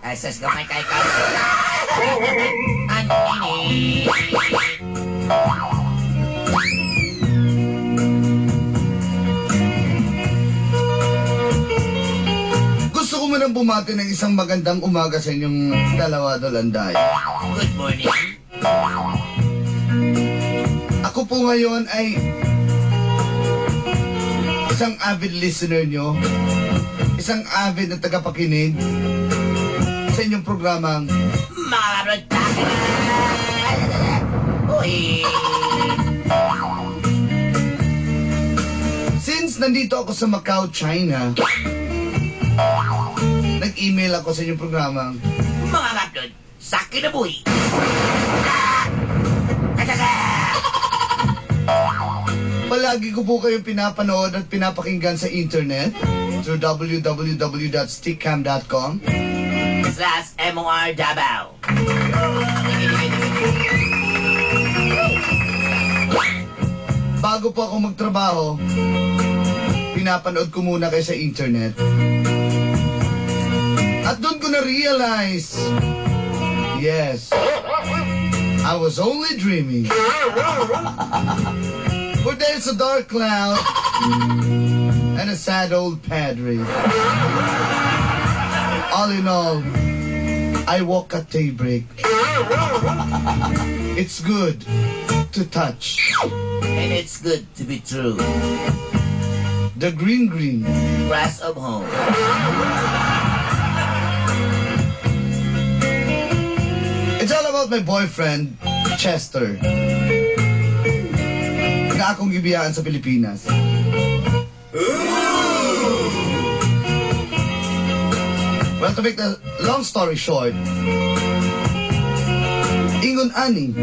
Ay, sus, gamay kay ka. Anini. Gusto ko munang bumati ng isang magandang umaga sa inyong dalawa, Dolanday. Good morning. Ako po ngayon ay isang avid listener nyo, isang avid na tagapakinig sa inyong programang Mga Uy. Since nandito ako sa Macau, China, nag-email ako sa inyong programang Mga kaplod, sa kinabuhi. Palagi ko po kayong pinapanood at pinapakinggan sa internet through www.stickcam.com. /MOR Davao. Bago po ako magtrabaho, pinapanood ko muna kayo sa internet. At doon ko na-realize, yes, I was only dreaming. For there's a dark cloud and a sad old padre. All in all, I walk at daybreak. It's good to touch And it's good to be true. the green green. Grass of home. It's all about my boyfriend, Chester. Na akong gibiyaan sa Pilipinas. Well, to make the long story short, ingon ani,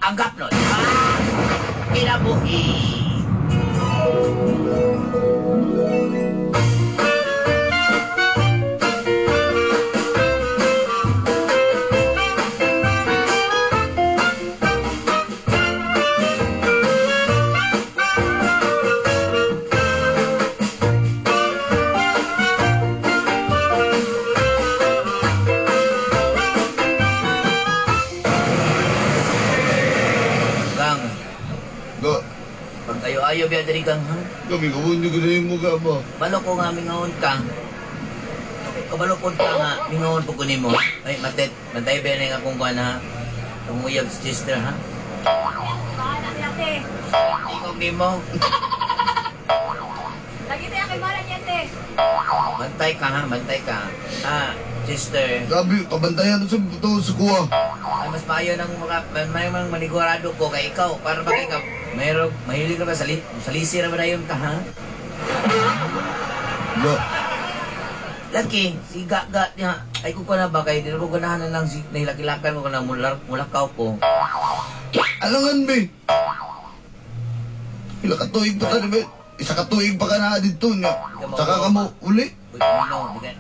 Ang gapnod. Ah, kinabuhi. Gang, go, pag ayo-ayo biya diri gang ha. kami kawundi ko na yung mukha mo. Balo ko nga mingaon ka. Kabalo ko ka nga mingaon po ko nimo. Ay matet, bantay ba na akong kuan ha. Ang uyab si sister ha. Bahala niya, te. Tingog nimo. Lagi tayo kay bahala niya, te. Bantay ka ha, bantay ka. Ah, sister. Grabe, kabantayan sa buto sa kuha. Ay, mas maayo nang maka, may mang manigurado ko kay ikaw para ba kay ka mayroon mahilig ka ba sa salisi ra ba dayon ka ha? Go. Laki, si Gaga niya. Ay ko na ba kay di na ko ganahan na lang si nahilakilakan mo ko na mular mulakaw ko. Alangan, be. Pila ka tuig pa ka na, be. Isa ka tuig pa ka na dito niya. Saka ka mo uli. Uy, no, di ka.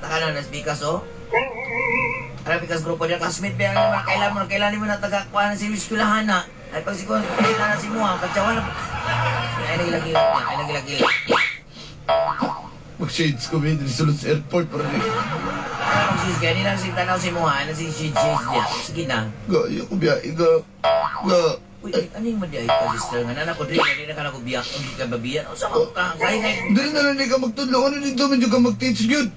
Taka na nas bikas oh. Ara bikas grupo niya classmate ba ang mga kailan mo na taga kuha na si eskulahan na. Ay pag si kuha kailan na si Muha katsawan na. Ay nagilagilak niya, ay nagilagilak. Mag-shades ko, be. Dili sulod sa airport. Para di. Ay mag kaya nila si tanaw si Muha, ano si si niya. Sige na. Ga, iyo ko biya. Iga. Ga. Uy, ay, ano yung madi ay ka sister nga nana ko diri diri na ka na ko biyak ang ka babiyan. Unsa man ka? Kay kay Dili na lang di ka magtudlo. Ano dito man ka mag-teach yun?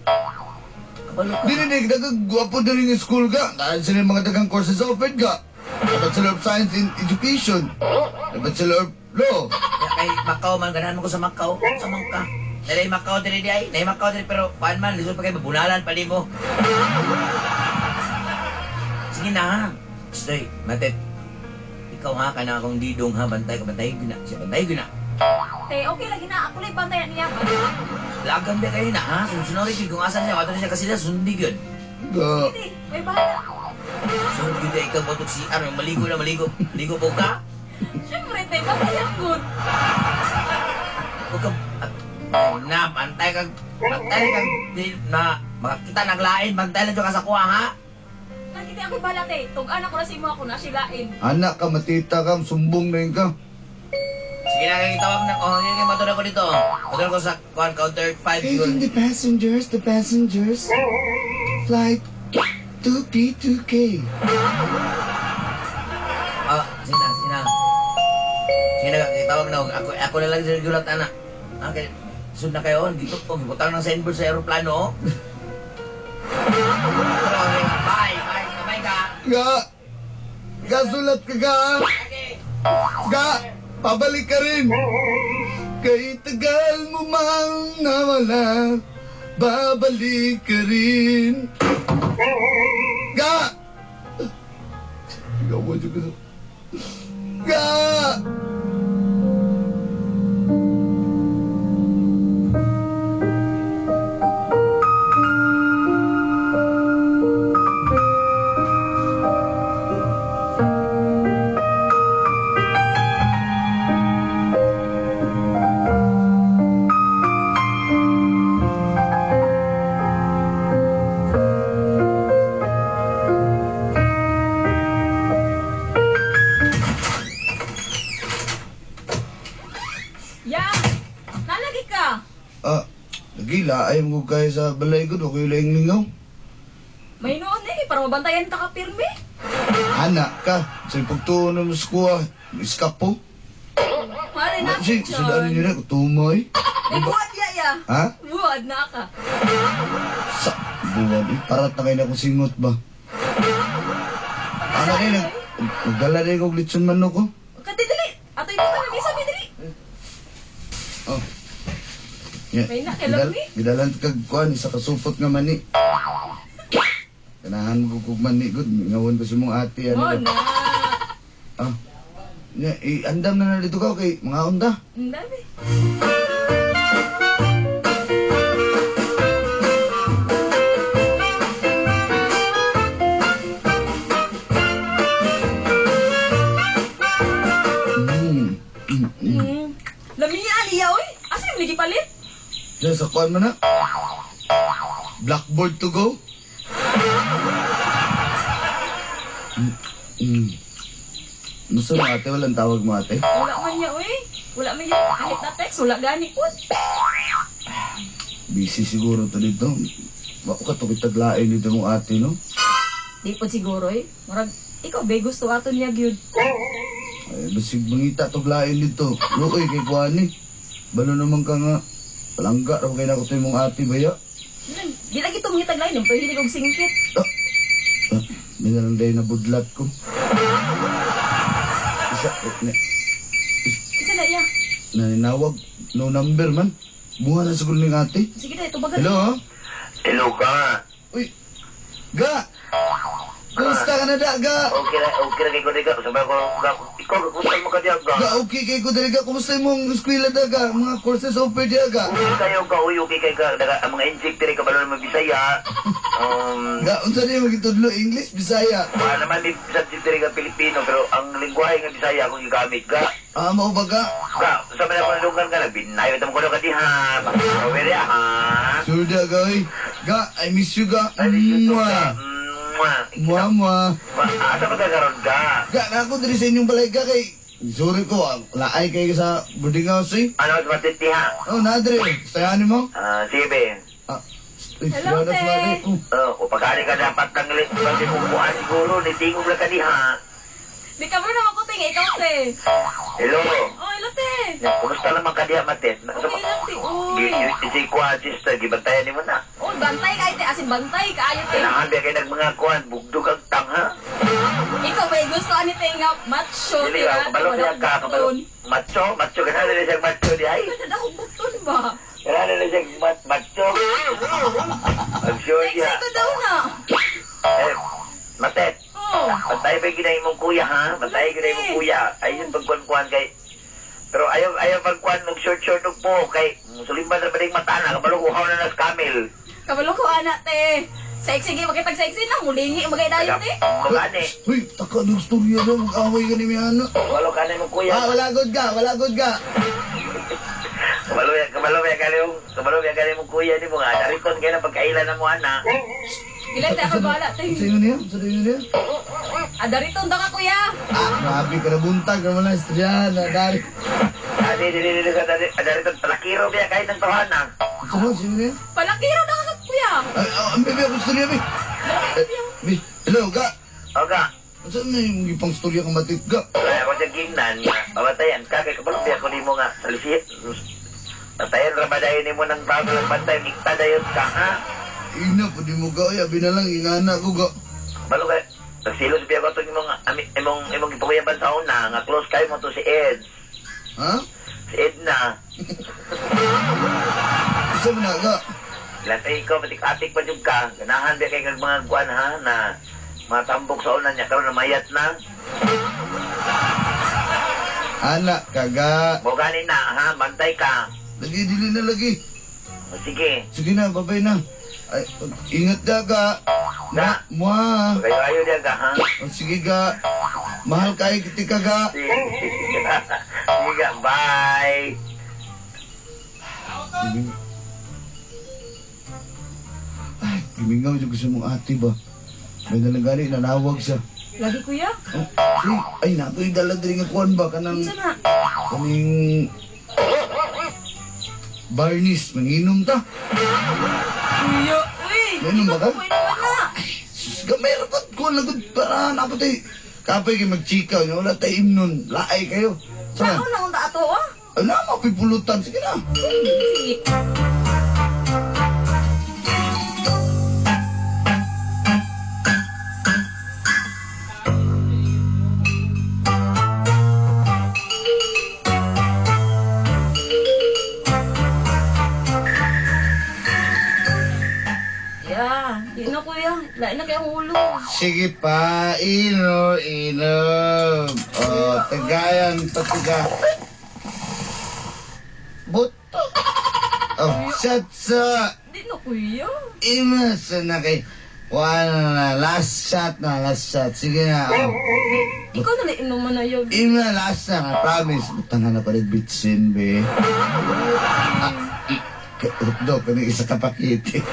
kabalo ka. Dili na dagang gwapo dili nga school ka. Dahil sila yung mga dagang courses offered ka. A Bachelor of Science in Education. A Bachelor of Law. Ya, kay Macau man ganahan mo ko sa Macau. Unsa man ka? Dali Macau diri di ay, nay Macau diri pero kuan man lisod pa kay mabunalan pa nimo. Sige na ha. Stay, matet. Ikaw ha kana akong didong ha bantay ka bantay gyud na. Siya bantay gyud na. Te, okay lagi na. Ako lang bantayan niya. Lagan ba kayo na ha? Sunod gyud kung asa siya, ato na siya kasi sundi gyud. Ga. Te, may bahala. Sunod gyud ay ikaw motok CR, maligo na maligo. Ligo po ka. Siyempre, te, bantayan good. Huwag ka, ay na, bantay kag, di, na, makakita naglain, bantay lang dyan ka sa kuha, ha? Lagi tayo kay bahala, te. Tugan ako na si mo ako na silain. Anak ka, matita ka, sumbong na yun ka. Sige na, kay tawag na. Oh, sige, matulog ko dito. Matulog ko sa kuan counter 5 yun. Paging the passengers, the passengers. Flight 2P2K. Ah, sige na, sige na. Sige na, kay tawag na. Ako na lang sa gulat, ana. Ah, kay, sud na kayo. Dito po, gibutang ng signboard sa aeroplano, oh. Bye, bye, bye ka. Ga! Ga, sulat ka ga! Okay. Ga! Pabalik ka rin! Kay tagal mo mang nawala, babalik ka rin. Ga! Ikaw mo dyan Ga! Ya! Nalagi ka! Ah, nagila, ayaw mo kayo sa balay ko, okay lang lingaw. May noon eh, para mabantayan ta ka pirmi. Anak ka, sa pagtuon ng muskuha, iskapo. Mare na Sige, sudaan niyo na, kutumoy. Eh, buwad ya ya. Ha? Buwad na ka. Sa buwan, eh, parat na kayo na akong singot ba? Ano rin, nagdala rin kong litson manok ko. Kati dali. Atoy mo na misa dali. Oh. Yeah. May na, kailan ni? Gidalan kag kuan isa ka supot nga mani. Ganahan mo kog mani gud, ngawon ko sa mong ate ano. Oh na. Ah. Yeah, i-andam na na dito ka kay mga onda. Ang dami. Mm. Mm. Lamiya aliya oy. Asa yung ligi palit? Diyan sa kuan mo na. Blackboard to go. Mm. Mm. Musta mo ate? Walang tawag mo ate? Wala man niya oy. Wala man niya kahit na text, wala gani pud. Busy siguro to dito. Bako ka to kitaglain dito mong ate, no? Di pud siguro oy. Murag ikaw ba gusto ato niya gyud. Ay, basig mangita tuglain dito. Luoy kay kuan eh. Balo naman ka nga. Palangga raw kay nako to imong ate baya. Di lagi to mangitag lain, pero hindi kog singkit. Ah, may nalang dahil nabudlat ko. Isa, eh, na, Isa na iya. naninawag. No number man. Buha na siguro ning ate. Sige na, tubagan. Hello, ha? Hello ka. Uy, ga! Kumusta ka na da, ga? Okay ra kay ko diga. Sabay ko ga, ikaw kumusta mo ka diya ga? Ga, okay kay ko dali ga. Kumusta imong eskwela da, ga? Mga courses offered diya, ga? Okay kayo ka, uy, okay kay ka. Daga, ang mga inject diri kabalo naman Bisaya. Ga, unsa niyo magitudlo English, Bisaya? Wala naman may subject diri ka Pilipino, pero ang lingwahe nga Bisaya akong gigamit ka. Ah, mao ba ga? Ga, sa mga akong nalunggan ka, nagbinayo itong kuno ka diha. Pakawere ha. Sure da, ga, oy. Ga, I miss you, ga. Ay, miss you too, ga. Mwah. Mwah. Mwah, mwah. Asa ba ka karon ka? Ga, na ako diri sa inyong balay, ga, kay... Sorry ko, ah, laay kayo sa boarding house, eh. Ano, sa matiti ha? Oh, na, diri. Sayanin mo? Ah, sige be. Ah, eh, Hello, sila na, te. sila na. Oh. Oh, kung pagkali ka dapat kang pagkipupuan siguro, nitingog lang ka diha. Di ka bro naman ko ting, ikaw te. Hello. Oh, hello te. Ya, kumusta naman ka diha, Matet? Okay lang te, uy. Si Kuan, sister, gibantayan ni mo na. Oh, bantay kayo te, asin bantay kaayo te. Kailangan ba kayo nagmanga kuan, bugdog ang tang, ha? Ikaw ba gusto ani te nga macho Dili te ba, ha? kabalo siya ka, kabalo. Macho, macho, ganun na siyang macho di ay. Wala akong bukton ba? Ganun na siyang macho. Mag-sure Sexy siya. ko daw na. Eh, Matet, Oh. bantay ba yung ginay mong kuya, ha? Bantay ginay mong kuya. Ayun, pagkuan-kuan kay... Pero ayaw, ayaw pagkuan og short-short og po kay sulimban na ba ding mata na, kabalo kuhaw na nas camel. Kabalo ko ana te. Sexy gi makitag sexy na mulingi magay dayon te. Magani. Uy, taka ng storya daw. Mag-away ka ni Miana. Kabalo ka na mong kuya. Ah, wala good ka, wala good ka. Kabalo ya, kabalo ya kali yung, kabalo ya kali mong kuya ni mo nga. Narikon kayo na pagkailan na mo ana. Dili te ako bahala te. Sa inyo niya? Sa inyo niya? Ah, darito ka kuya. Ah, grabe ka na buntag. Naman na, istorya na, dari. Adi, di, di, di, di, di, di, palakiro biya kayo ng tawanan. Saan sino niya? Palakiro na ka, kuya. Ay, ang bebe ako istorya, be. Malaki, kuya. Be, hello, ga. Oga, Saan na yung ipang istorya ka matik, ga? ay, ako siya gingnan, pamatayan ka, kay kabalo biya ko nimo nga, salisi. Patayan, rabadayon nimo ng bago lang bantay, ikta dayon ka, ha? Ina, pwede mo ga. Ay, abi na lang, ingana ko, ga. Balo kay, nagsilos biya ko itong imong, imong, imong gipakuyaban sa una, nga close kayo mo to si Ed. Ha? Si Ed na. Isa mo na, ga. Lantay ko, patik-atik pa jud ka. Ganahan biya kay kag mga kuan ha, na mga tambok sa una niya, karon na mayat na. Ana, kaga. Mo gani na, ha, bantay ka. Lagi, dili na lagi. O, sige. Sige na, babay na. Ay, ingat ka, ga. Ga. Mua. Kayo ayo diya ka, ha? O, sige, ga. Mahal kayo kiti ka, ga. Sige, sige, bye. Ay, gimingaw dyan ko sa mong ate ba. May nalang nanawag siya. Lagi, kuya. Oh, sige. Ay, nato yung dala diri nga kuwan ba? Kanang, Unsa na? kaning, Barney's, manginom ta. Kuya, uy. Mainom ba ka? Ikaw, mainom na. Sus, gamay ra pod kuwan na gud para napot ay kapay kay magchikaw niya wala tay imnon laay kayo. Sana. Naon na unta ato, ah. Ay, na mapipulutan sige na. Sige. Yeah, di na kuya. Lain na kayong ulo. Sige pa, ino, inom. Oh, tagayan patiga. Buto. Oh, shut sa Di na kuya. imas na kay wala na, last shot na, last shot. Sige na. Oh. Ikaw na lang inuman na yun. Ima, last na, I promise. Butang na palit bitsin, be. Ah, do, kani isa ka pakiti.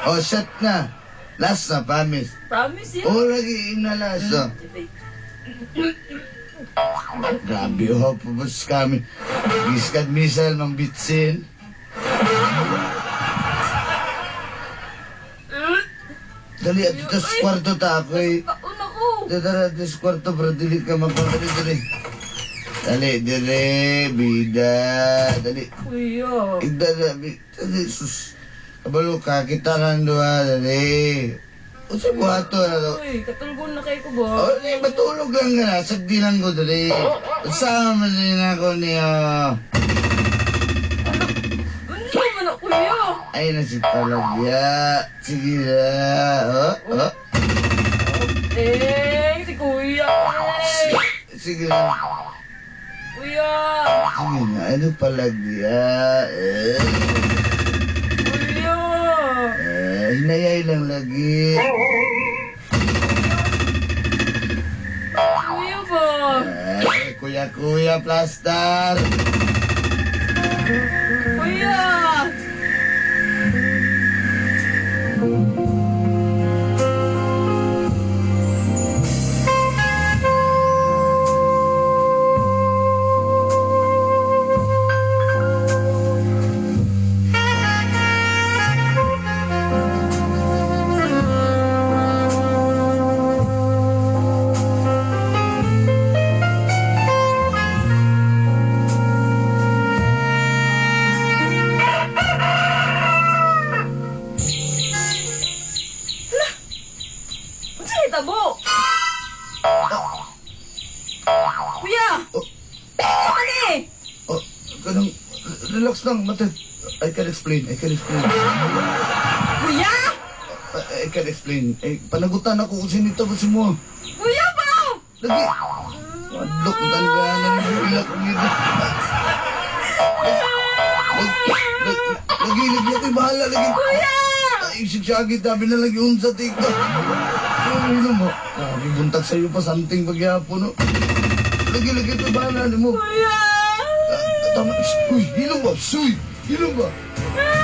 Oh, shot na. Last na, promise. Promise yun. Oh, lagi ina last. Oh. Grabe, oh, pabos kami. Giskad missile, mang bitsin. Dali, at dito sa kwarto ta ako eh. Kaon ako. Dara, dito sa kwarto, bro, dili ka magpapali, dali. Dali, dali, bida, dali. Kuya. Dali, dali, sus. Kabalo ka, kita lang duha, dali. Usa buhato na to. Uy, katulgon na kayo ko ba? Oh, di, matulog lang ka na. Sagdi lang ko, dali. Sama din ako niya. Ano naman ako, kuya? Ay na si Palagya. Sige na. Oh, oh. Eh, si kuya. Eh, Sige na. kuya. Sige na. Ano Palagya? Eh, Kuya. eh, hinayay lang lagi. Kuya ba? Eh, kuya, kuya, plaster. Kuya. Unsa ni tabo? Kuya. Oh. Ano ni? Oh, ganun. Relax lang, mate. I can explain, I can explain. Kuya! I can explain. Eh, panagutan ako kung sinito ba si mo. Kuya ba? Lagi. Madlok ko talaga na nila kong ito. Lagi, lagi ako'y bahala. Lagi. Kuya! Ay, sigsagit, sabi na lang yun sa tika. Ay, ano mo? Grabe, buntag sa'yo pa something pagyapon, no? Lagi, lagi ako'y bahala ni mo. Kuya! Ah, tama. Uy, hilong ba? Suy! Hilong ba? Ah!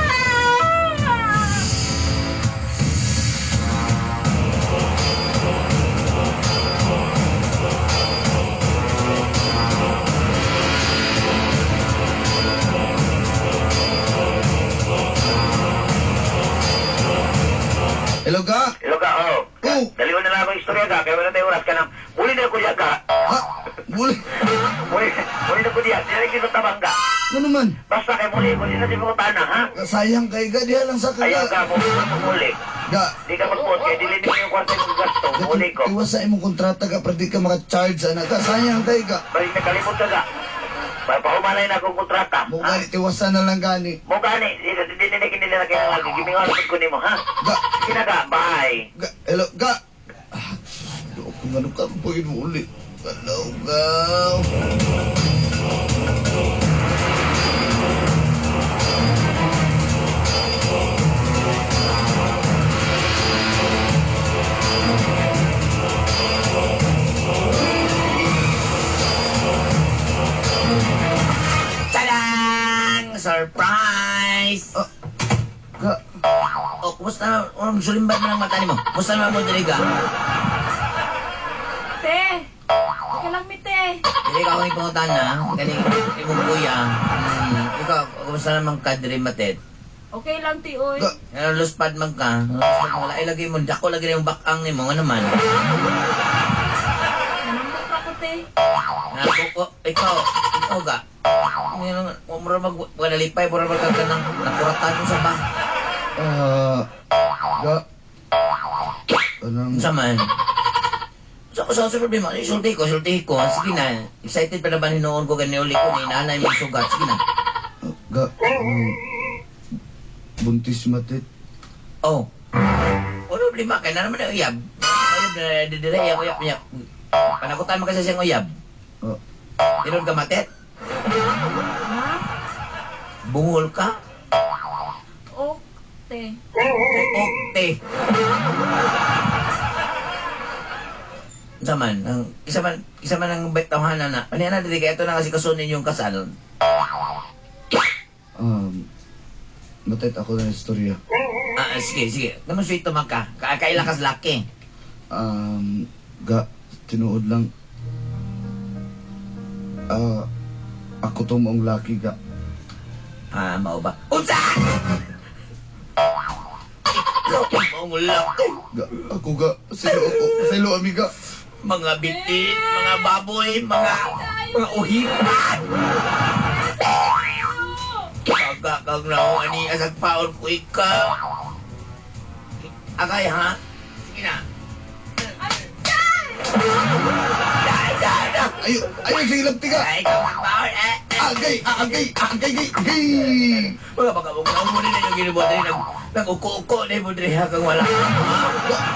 Muli, muli na ko diya. Dili kita tabang ka. Ano naman? Basta kay muli ko, di na di mo tana, ha? Sayang kay ga, diha lang sa Ayaw kaga. ka, muli ko muli. Ga, Di ka magpuot kay dili nimo yung kwarta yung gasto. Muli ko. iwas sa imong kontrata ka, pero di ka maka-charge, anak ka. Sayang kay ga. Balik na kalimot ka ga. Pahumalay na akong kontrata. Mo Ha? gani, tiwasan na lang gani. Mo gani, di di di di nila kailangan lagi. Gimingon ko nimo, ha? Ga, Kinaga, bye. ga, hello, ga. Ah, do ko nga ka, pagin mo uli. Hello, ga. Tadang! Surprise! Ah, ga, Oh, kumusta na? Ang sulimban mo ng mata nimo. Kumusta naman mo diri ka? Te! Okay lang mi, te. Dili ka akong ipangutan na. Galing, imong kuya. Ikaw, kumusta naman ka diri matet? Okay lang, ti, oy. Ga. Ano, luspad man ka. Luspad mo. Ay, lagi mo. Dako lagi yung bakang nimo. Ano man? Nanambok ra ko, te. Ako ko, ikaw, ikaw ga. Ngayon, mura mag, walalipay, mura magkaganang nakuratan mo sa ba. ah, ga. Anong, Unsa man? Sa problema, sulti ko, sulti ko. Sige na, excited pa na ba hinuon ko gani uli ko, ni nanay mo sugat. Sige na. ga, buntis matit. Oh. Wala problema, kaya na naman ang uyab. Uyab na, didire, uyab, uyab, uyab. Panakutan mo kasi siyang uyab. Ah, Tinon ka matet? Ha? Bungol ka? Ok, te. Okte. Isa man, ang, isa man ang betawhanan na. Ano na, dili kaya ito na kasi kasunin yung kasal. Matit ako na istorya. Ah, sige, sige. Naman sweet man ka. Kaila kas laki. Ga, tinuod lang. Ah, ako to maong laki ga. Ah, mao ba? Unsa! Ikaw maong laki. Ga, ako ga, silo ako, silo amiga. Mga bitin, mga baboy, mga uhipan. Kaga kang naong ani asag paon ko ikaw. Agay ha? Sige na. Dai, dai, dai. Ayo, ayo sige lang tiga. Ay, ikaw ang paon. Eh, eh. Agay, agay, agay, agay, agay. Mga pagkabong naong mo nila yung ginibuhat rin. Nag-uko-uko na mo diri hanggang wala. Ga,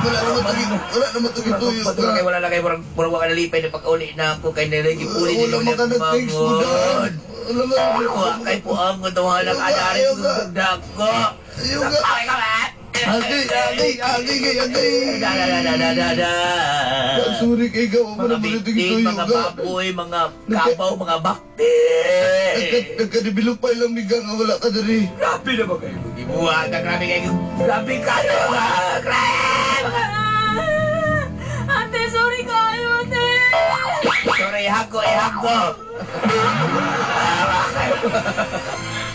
wala naman tagi, wala naman tagi tuyo Patuloy ga. kay wala na kay murag murag wa ka nalipay na pag-uli na ako kay nila gipuli Wala man ka nag-thanks mo dan. Wala man. Wa kay puang ko tawalan ka Ayaw dari ka. dako. Ayaw ka. Ay ka ba? Agay, agay, agay, agay, agay. Da da da da da da. Ga, sorry kay ga, wala Mga naman tagi bitin, tuyo mga ga. baboy, mga kabaw, mga bakti. Nagka-develop pa ilang miga nga wala ka diri. Grabe na ba kayo? Ibuhat ka, grabe kayo. Grabe kayo. Grabe. Ate, sorry kayo, ate. Sorry, ihag ko, ihag ko.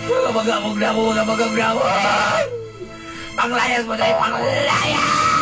Mga magabog na ako, mga magabog na ako. Panglayas mo tayo, panglayas!